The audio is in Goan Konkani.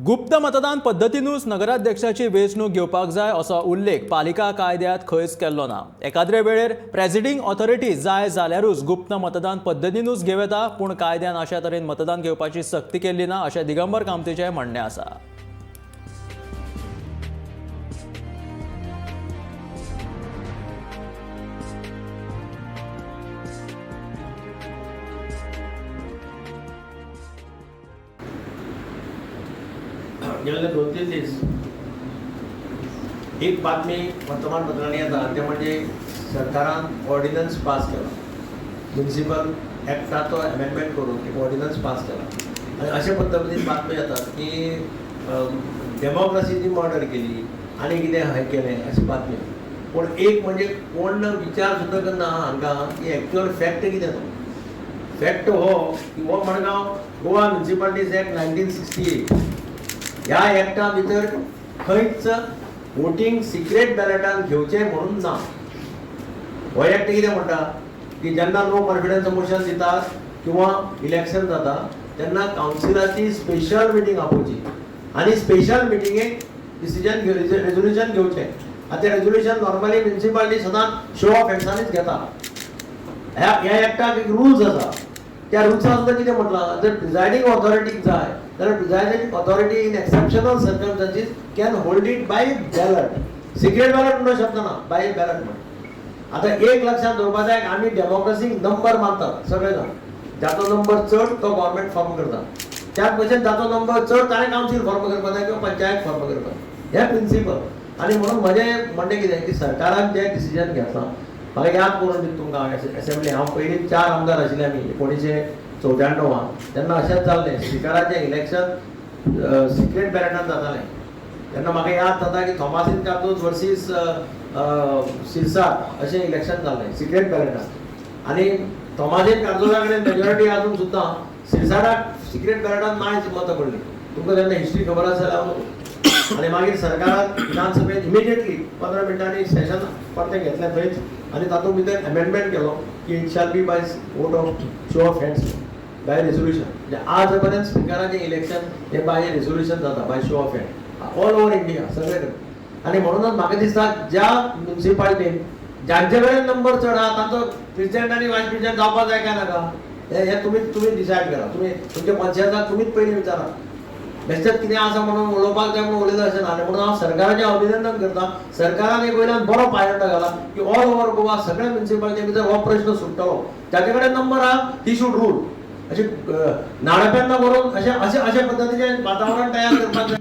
गुप्त मतदान पद्दतीनूच नगराध्यक्षाची वेंचणूक घेवपाक जाय असो उल्लेख पालिका कायद्यांत खंयच केल्लो ना. एकाद्रे वेळेर प्रेसिडींग ऑथॉरिटी जाय जाल्यारूच गुप्त मतदान पद्दतीनूच घेवं येता, पूण कायद्यान अशा तरेन मतदान घेवपाची सक्ती केल्ली ना अशें दिगंबर कामतीचें म्हणणें आसा. गेल्ले 2-3 दीस एक बातमी वर्तमानपत्रांनी येता ते म्हणजे सरकारान ऑर्डिनन्स पास केला, म्युनिसिपल एक्टाचो एमेंडमेंट करून एक ऑर्डिनन्स पास केला. आनी अशे पद्दतीन बातमी येतात की डेमोक्रसीची मर्डर केली आनी कितें हें केलें अशी बातमी. पूण एक म्हणजे कोण विचार सुद्दां करना हांकां की एक्चुअल फॅक्ट कितें तो. फॅक्ट हो की हो मडगांव गोवा म्युनिसिपालिटीज एक्ट 1968 ह्या एक्टा भितर खंयच वोटींग सिक्रेट बॅलेटान घेवचें म्हणून ना. हो एक्ट कितें म्हणटा की जेन्ना नो कॉन्फिडन्स मोशन दितात किंवा इलेक्शन जाता तेन्ना कावन्सिलाची स्पेशल मिटींग आपोवची आनी स्पेशल मिटिंगेक डिसिजन रेजोल्युशन घेवचें. आतां तें रेजोल्युशन नॉर्मली म्युनिसिपालिटी सदांच शो ऑफ हँड्सांनीच घेता. ह्या एक्टाक एक रुल्स आसा, त्या रुल्सान सुद्दां कितें म्हटलां, जर प्रिजायडींग ऑथॉरिटीक जाय जाल्यार presiding authority in exceptional circumstances can hold it by ballot. Secret ballot म्हणून शब्द ना, बाय बॅलट म्हण. आतां एक लक्षांत दवरपा जाय, आमी डेमोक्रेसीक नंबर मानतात सगळे जाण, जाचो नंबर चड तो गव्हर्मेंट फॉर्म करता, त्याच भशेन जाचो नंबर चड ताणें कावन्सील फॉर्म करपाक जाय किंवा पंचायत फॉर्म करपाक जाय, हें प्रिंसिपल. आनी म्हणून म्हजें म्हणणें कितें की सरकारान जें डिसिजन घेतलां, म्हाका याद करून दिता तुमकां एसेंब्ली हांव पयलीं 4 आमदार आशिल्ले आमी 1994 तेन्ना अशेंच जाल्लें, स्पिकराचें इलेक्शन सिक्रेट बॅलेटान जातालें. तेन्ना म्हाका याद जाता की थॉमासीन कार्दोज वर्सीस सिरसाट अशें इलेक्शन जाल्लें सिक्रेट बॅलेटान, आनी थॉमासीन कार्दोजा कडेन मेजॉरिटी आसून सुद्दां सिरसाटाक सिक्रेट बॅलेटान मायज मतां पडलीं. तुमकां तेन्ना हिस्ट्री खबर आसा जाल्यार हांव नको. आनी मागीर सरकारान विधानसभेत इमिडिएटली 15 मिनटांनी सेशन परतें घेतलें थंयच, आनी तातूंत भितर एमेंडमेंट केलो की it shall be by vote of show of hands by resolution. म्हणजे आज पर्यंत स्पिकराचें इलेक्शन हें बाय रेजोल्युशन जाता, by show of hand all over India सगळे कडेन. आनी म्हणूनच म्हाका दिसता ज्या म्युनिसिपालिटीन ज्यांचे कडेन नंबर चड आहा तांचो प्रेसिडेंट आनी वायस प्रेसिडेंट जावपाक जाय काय नाका हें तुमी डिसायड करा. तुमी तुमच्या कॉन्शियसाक तुमीच पयलीं विचारा, बेश्टेच कितें आसा म्हणून उलोवपाक जाय म्हणून उलयता अशें ना. आनी म्हणून हांव सरकाराचें अभिनंदन करता, सरकारान एक वयल्यान बरो पायलट घाला की ऑल ओवर गोवा सगळ्या म्युनिसिपालिटी भितर हो प्रश्न सुट्टलो. जाचे कडेन नंबर आहा ही should rule. अशें नाडपेन्ना करून अशें अशें अशे पद्दतीचें वातावरण तयार करपाक जाय.